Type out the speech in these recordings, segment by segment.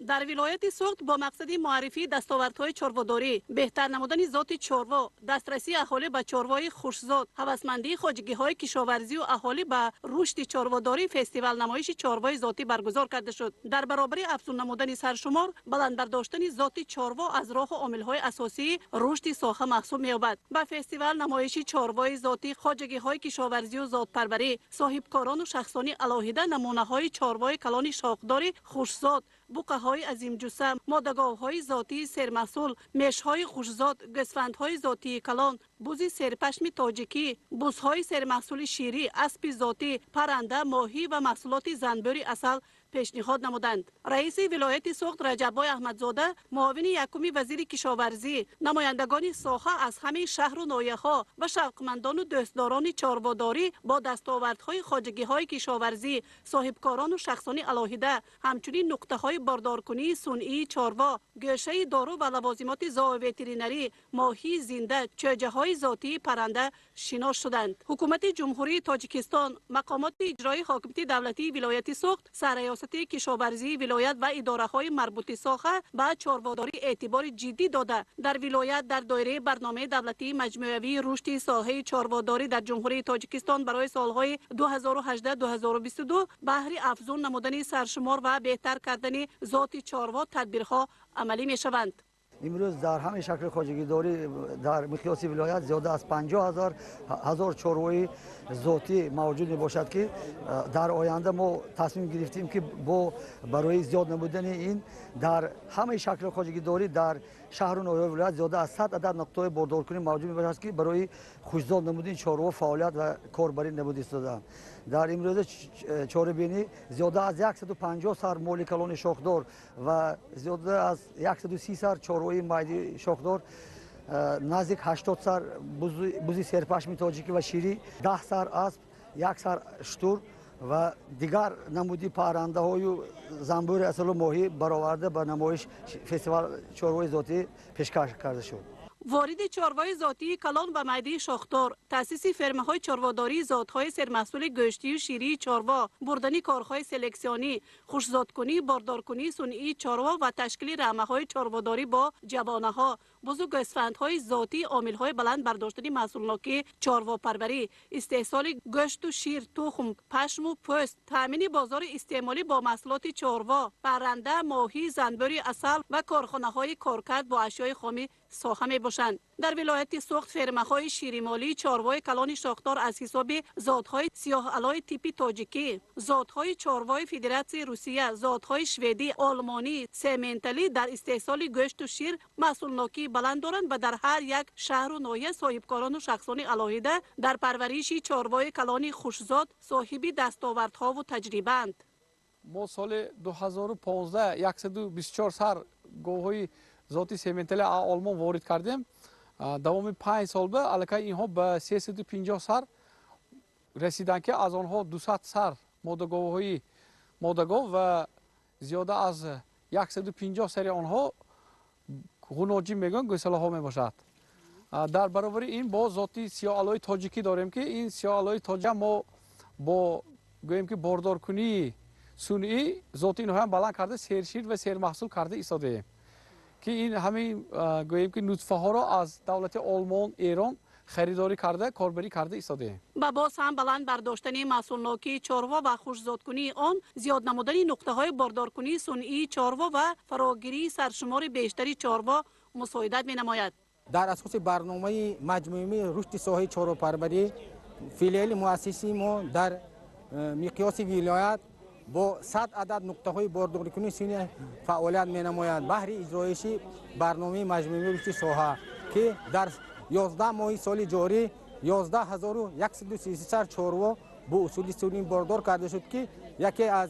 Дар вилояти Суғд бо мақсади муаррифии дастовардҳои чорводорӣ, беҳтар намудани зоти чорво, дастрасии аҳолӣ ба чорвои хушзот, ҳавасмандии хоҷагиҳои кишоварзию аҳолӣ ба рушди чорводорӣ фестивал намоиши чорвои зотӣ баргузор карда шуд. Дар баробари афзун намудани саршумор, баланд бардоштани зоти чорво аз роҳу омилҳои асосии рушди соҳа маҳсуб меёбад. Ба фестивал намоиши чорвои зотӣ, хоҷагиҳои кишоварзию зотпарварӣ, соҳибкорону шахсони алоҳида намунаҳои чорвои калони шохдори хушзот, буқаҳои азимҷусса, модаговҳои зотии сермаҳсул, мешҳои хушзот, гӯсфандҳои зотии калон, бузи серпашми тоҷикӣ, бузҳои сермаҳсули ширӣ, аспи зотӣ, парранда, моҳӣ ва маҳсулоти занбӯри асал пешниҳод намуданд. Раиси вилояти Суғд Раҷаббой Аҳмадзода, муовини якуми вазири кишоварзӣ, намояндагони соҳа аз ҳамаи шаҳру ноҳияҳо ва шавқмандону дӯстдорони чорводорӣ бо дастовардҳои хоҷагиҳои кишоварзӣ, соҳибкорону шахсони алоҳида, ҳамчунин нуқтаҳои бордоркунии сунъии чорво, гӯшаи дору ва лавозимоти зооветеринарӣ, моҳии зинда, чӯҷаҳои зотии парранда шинос шуданд. Ҳукумати Ҷумҳурии Тоҷикистон, мақомоти иҷроии ҳокимияти давлатии вилояти Суғд, сарраёсати кишоварзии вилоят ва идораҳои марбути соҳа ба чорводорӣ эътибори ҷиддӣ дода, дар вилоят дар доираи барномаи давлатии маҷмӯавии рушди соҳаи чорводорӣ дар Ҷумҳурии Тоҷикистон барои солҳои 2018-2022 баҳри афзун намудани саршумор ва беҳтар кардани зоти чорво тадбирҳо амалӣ мешаванд. Имрӯз дар ҳамаи шакли хоҷагидорӣ дар миқёси вилоят зиёда аз 50 ҳазор чорвои зотӣ мавҷуд мебошад, ки дар оянда мо тасмим гирифтем, ки бо барои зиёд намудани ин дар ҳамаи шакли хоҷагидорӣ дар шаҳру ноҳияҳои вилоят зиёда аз 100 адад нуқтаҳои бордоркунӣ мавҷуд мебошад, ки барои хушзод намудани чорво фаъолият ва корбарӣ намуда истодаанд. Дар имрӯза чорабинӣ зиёда аз 150 сар моли калони шохдор ва зиёда аз 130 сар чорвои майди шохдор, наздик 80 сар бузи серпашми тоҷикӣ ва ширӣ, 10 сар асп, як сар шутур ва дигар намуди паррандаҳою занбӯри асалу моҳӣ бароварда ба намоиш фестивал чорвои зотӣ пешкаш карда шуд. Вориди чорвои зотии калон ба майдии шохдор, таъсиси фермаҳои чорводории зотҳои сермаҳсули гӯштию ширии чорво, бурдани корҳои селексионӣ, хушзодкунӣ, бордоркунии сунъии чорво ва ташкили рамаҳои чорводорӣ бо ҷавонаҳо, бузу гӯсфандҳои зотӣ омилҳои баланд бардоштани маҳсулнокии чорвопарварӣ, истеҳсоли гӯшту шир, тухм, пашму пӯст, таъмини бозори истеъмолӣ бо маҳсулоти чорво, парранда, моҳӣ, занбӯри асал ва корхонаҳои коркард бо ашёи хоми соҳа мебошанд. Дар вилояти Суғд фермаҳои ширимолии чорвои калони шохдор аз ҳисоби зотҳои сиёҳалои типи тоҷикӣ, зотҳои чорвои Федератсияи Русия, зотҳои шведӣ, олмонӣ, сементалӣ дар истеҳсоли гӯшту шир маҳсулнокии баланд доранд ва дар ҳар як шаҳру ноҳия соҳибкорону шахсони алоҳида дар парвариши чорвои калони хушзот соҳиби дастовардҳову таҷрибаанд. Мо соли 2015 124 сар говҳои зоти сементали Олмон ворид кардем. Давоми 5 сол ба аллакай инҳо ба 350 сар расиданд, ки аз онҳо 200 сар модаговҳои модагов ва зиёда аз 150 сари онҳо ғуноҷӣ мегӯянд, гӯсалаҳо мебошад. Дар баробари ин боз зоти сиёҳалои тоҷикӣ дорем, ки ин сиёҳалои тоҷик мо бо гӯем, ки бордоркунии сунъӣ зоти инҳоям баланд карда, сершир ва сермаҳсул карда истодаем, ки ин ҳамин гӯем, ки нутфаҳоро аз давлати Олмон, Эрон харидорӣ карда, корбарӣ карда истодаем. Ба боз ҳам баланд бардоштани маҳсулнокии чорво ва хушзодкунии он, зиёд намудани нуқтаҳои бордоркунии сунъии чорво ва фарогирии саршумори бештари чорво мусоидат менамояд. Дар асоси барномаи маҷмӯии рушди соҳаи чорвопарварӣ филиали муассисии мо дар миқёси вилоят бо 100 адад нуқтаҳои бордорикунии сунъӣ фаъолият менамояд баҳри иҷроиши барномаи маҷмӯии рушди соҳа, ки дар 11 моҳи соли ҷорӣ 11 133 сар чорво бо усули сунъӣ бордор карда шуд, ки яке аз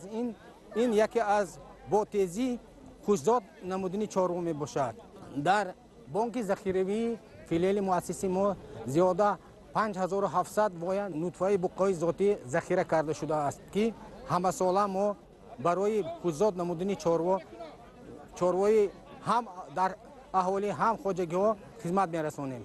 ин яке аз бо тезӣ хушзод намудани чорво мебошад. Дар бонки захиравии филиали муассиси мо зиёда 5700 воя нутфаи буққаҳои зотӣ захира карда шудааст, ки ҳамасола мо барои хушзод намудани чорво, чорвои ҳам дар аҳолӣ, ҳам хоҷагиҳо хизмат мерасонем.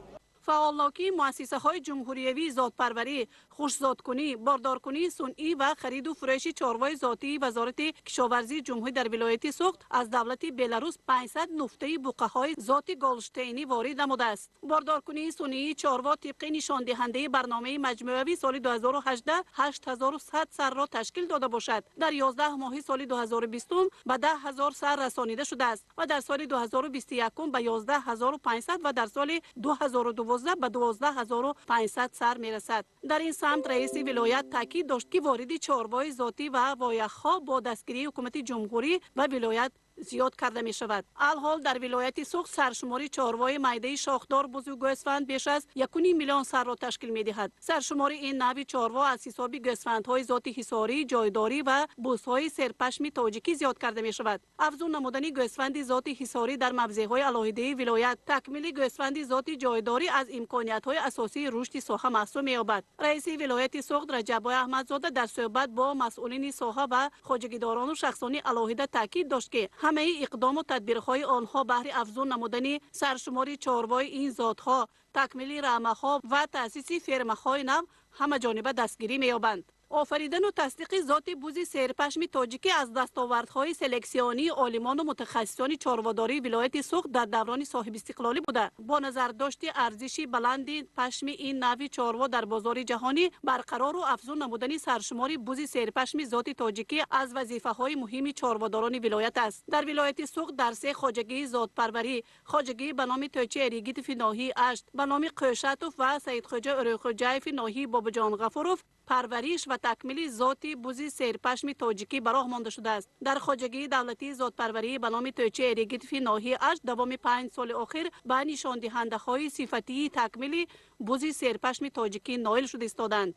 Фаъолнокии муассисаҳои ҷумҳуриявии зотпарварӣ, хушзодкунӣ, бордоркунии сунъӣ ва хариду фурӯши чорвои зотии Вазорати кишоварзии ҷумҳурӣ дар вилояти Суғд аз давлати Беларус 500 нуфтаи буқаҳои зоти голштейнӣ ворид намудааст. Бордоркунии сунъии чорво тибқи нишондиҳандаи барномаи маҷмӯавии соли 2018 8100 сарро ташкил дода бошад. Дар 11 моҳи соли 2020 ба 10 000 сар расонида шудааст ва дар соли 2021 ба 11 500 ва дар соли 2012 ба 12 500 сар мерасад. Дар ин самт раиси вилоят таъкид дошт, ки вориди чорвои зотӣ ва вояхҳо бо дастгирии ҳукумати ҷумҳурӣ ва вилоят зиёд карда мешавад. Алҳол дар вилояти Суғд саршумори чорвои майдаи шохдор, бузу гӯсфанд беш аз 1,5 миллион сарро ташкил медиҳад. Саршумори ин навъи чорво аз ҳисоби гӯсфандҳои зоти ҳисорӣ, ҷойдорӣ ва бузҳои серпашми тоҷикӣ зиёд карда мешавад. Афзун намудани гӯсфанди зоти ҳисорӣ дар мавзеъҳои алоҳидаи вилоят, такмили гӯсфанди зоти ҷойдорӣ аз имкониятҳои асосии рушди соҳа маҳсуб меёбад. Раиси вилояти Суғд Раҷаббой Аҳмадзода дар суҳбат бо масъулини соҳа ва хоҷагидорону шахсони алоҳида таъкид дошт, ки ҳамаи иқдому тадбирҳои онҳо баҳри афзун намудани саршумори чорвои ин зотҳо, такмили рамаҳо ва таъсиси фермаҳои нав ҳамаҷониба дастгирӣ меёбанд. Офаридану тасдиқи зоти бузи серпашми тоҷикӣ аз дастовардҳои селексионии олимону мутахассисони чорводории вилояти Суғд дар даврони соҳибистиқлолӣ буда, бо назардошти арзиши баланди пашми ин навъи чорво дар бозори ҷаҳонӣ, барқарору афзун намудани саршумори бузи серпашми зоти тоҷикӣ аз вазифаҳои муҳими чорводорони вилоят аст. Дар вилояти Суғд дар се хоҷагии зотпарварӣ: хоҷагии ба номи Тӯчи Эригитови ноҳияи Ашт, ба номи Қӯшатов ва Саидхоҷа Ӯрӯйхӯҷаеви ноҳияи Бобоҷон Ғафуров парвариш ва такмили зоти бузи серпашми тоҷикӣ ба роҳ монда шудааст. Дар хоҷагии давлатии зотпарварӣ ба номи Тӯчи Эригитови ноҳияи Ашт давоми 5 соли охир ба нишондиҳандаҳои сифатии такмили бузи серпашми тоҷикӣ ноил шуда истоданд.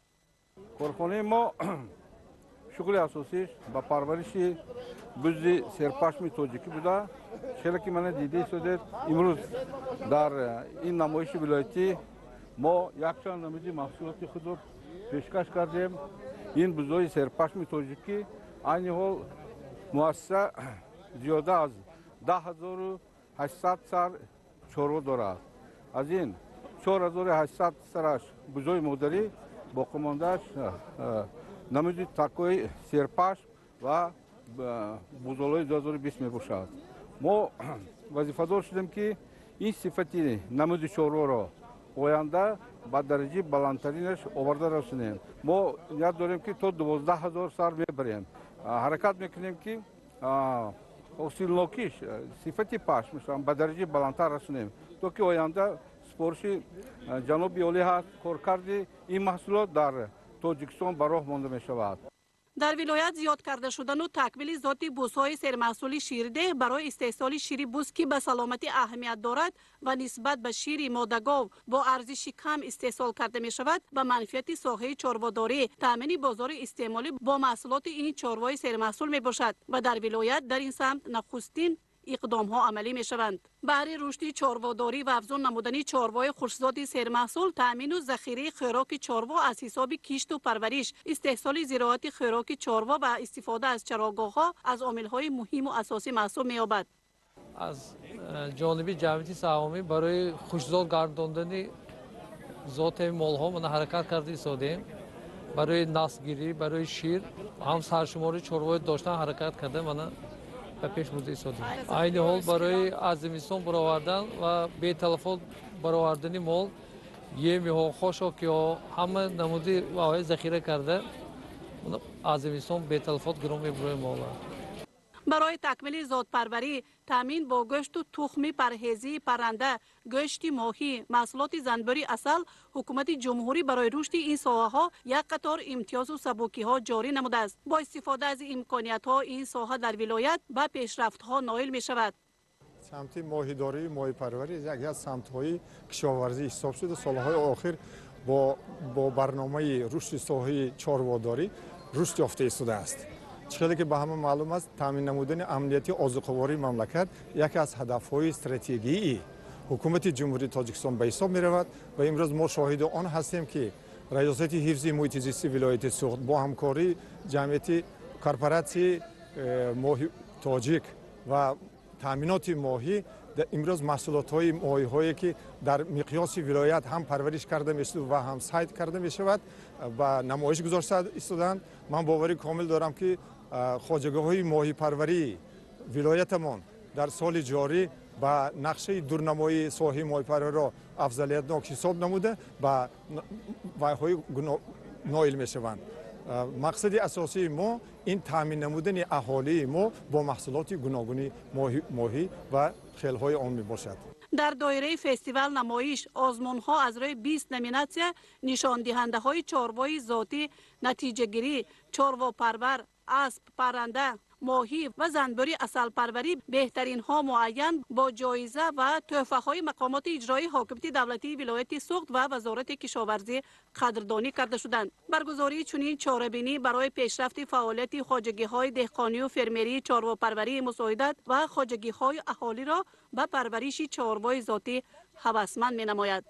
Корхонаи мо шуғли асосиш ба парвариши бузи серпашми тоҷикӣ буда, хеле ки мана дида истодед, имрӯз дар ин намоиши вилоятӣ мо якчанд намуди маҳсулоти худро пешкаш кардем. Ин бузҳои серпашми тоҷикӣ, айни ҳол муассиса зиёда аз 10 800 сар чорво дорад. Аз ин 4800 сараш бузҳои модарӣ, боқимондааш намуди такои серпашм ва бузолои 2020 мебошад. Мо вазифадор шудем, ки ин сифати намуди чорворо оянда ба дараҷаи баландтаринаш оварда расонем. Мо ният дорем, ки то 12 000 сар мебарем. Ҳаракат мекунем, ки ҳосилнокиш, сифати пашмашам ба дараҷаи баландтар расонем, то ки оянда супориши ҷаноби олӣ ҳаст, коркарди ин маҳсулот дар Тоҷикистон ба роҳ монда мешавад. Дар вилоят зиёд карда шудану такмили зоти бузҳои сермаҳсули ширдеҳ барои истеҳсоли шири буз, ки ба саломатӣ аҳамият дорад ва нисбат ба шири модагов бо арзиши кам истеҳсол карда мешавад, ба манфиати соҳаи чорводорӣ, таъмини бозори истеъмолӣ бо маҳсулоти ин чорвои сермаҳсул мебошад ва дар вилоят дар ин самт нахустин иқдомҳо амалӣ мешаванд. Баҳри рушди чорводорӣ ва афзун намудани чорвои хушзоти сермаҳсул, таъмину захираи хӯроки чорво аз ҳисоби кишту парвариш, истеҳсоли зироати хӯроки чорво ва истифода аз чарогоҳҳо аз омилҳои муҳиму асосӣ маҳсуб меёбад. Аз ҷониби ҷамъияти саҳомӣ барои хушзод гардондани зоти молҳо мана ҳаракат карда истодем. Барои наслгирӣ, барои шир ҳам саршумори чорвои доштан ҳаракат карда, мана ба пеш бурда истодем. Айни ҳол барои аз зимистон баровардан ва беталафот баровардани мол емиҳо, хошокиҳо, ҳама намуди ваҳои захира карда, аз зимистон беталафот гирон мебуроем мола. Барои такмили зотпарварӣ, таъмин бо гӯшту тухми парҳезии парранда, гӯшти моҳӣ, маҳсулоти занбӯри асал ҳукумати ҷумҳурӣ барои рушди ин соҳаҳо як қатор имтиёзу сабукиҳо ҷорӣ намудааст. Бо истифода аз имкониятҳо ин соҳа дар вилоят ба пешрафтҳо ноил мешавад. Самти моҳидорӣ, моҳипарварӣ яке аз самтҳои кишоварзӣ ҳисоб шуда, солҳои охир бо барномаи рушди соҳаи чорводорӣ рушд ёфта истодааст. Чӣ хеле ки ба ҳама маълум аст, таъмин намудани амнияти озуқавории мамлакат яке аз ҳадафҳои стратегии ҳукумати Ҷумҳурии Тоҷикистон ба ҳисоб меравад ва имрӯз мо шоҳиди он ҳастем, ки Раёсати ҳифзи муҳити зисти вилояти Суғд бо ҳамкории ҷамъияти корпоратсияи моҳи тоҷик ва таъминоти моҳӣ Имрӯз маҳсулотҳои моҳиҳое, ки дар миқёси вилоят ҳам парвариш карда мешуд ва ҳам сайд карда мешавад, ба намоиш гузошта истодаанд. Ман боварӣ комил дорам, ки хоҷагиҳои моҳипарварии вилоятамон дар соли ҷорӣ ба нақшаи дурнамои соҳаи моҳипарвариро афзалиятнок ҳисоб намуда, ба вайҳои ноил мешаванд. Мақсади асосии мо ин таъмин намудани аҳолии мо бо маҳсулоти гуногуни моҳӣ ва хелҳои он мебошад. Дар доираи фестивал намоиш, озмунҳо аз рӯи 20 номинатсия, нишондиҳандаҳои чорвои зотӣ, натиҷагирӣ, чорвопарвар, асп, парранда, моҳӣ ва занбӯри асалпарварӣ беҳтаринҳо муайян, бо ҷоиза ва тӯҳфаҳои мақомоти иҷроии ҳокимияти давлатии вилояти Суғд ва Вазорати кишоварзӣ қадрдонӣ карда шуданд. Баргузории чунин чорабинӣ барои пешрафти фаъолияти хоҷагиҳои деҳқонию фермерии чорвопарварӣ мусоидат ва хоҷагиҳои аҳолиро ба парвариши чорвои зотӣ ҳавасманд менамояд.